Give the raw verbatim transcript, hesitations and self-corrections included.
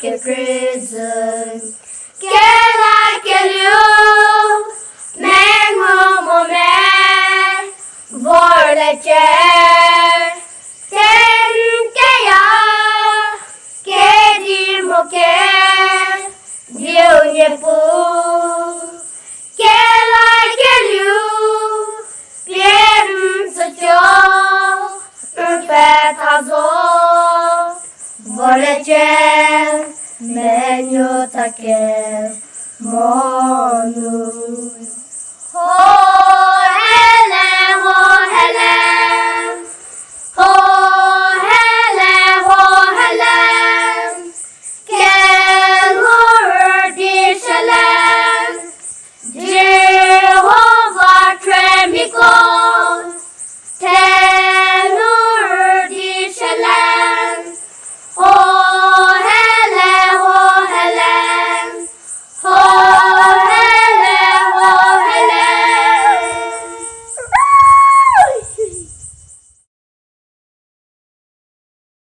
Kekreizü, kelakelieu, mengu mo me, vorlecie, tem keya, kedi mo ke, diu Niepuu, kelakelieu, pie n tsütuo, n pfhe tha zo, vorlecie, menuo ta ke, mo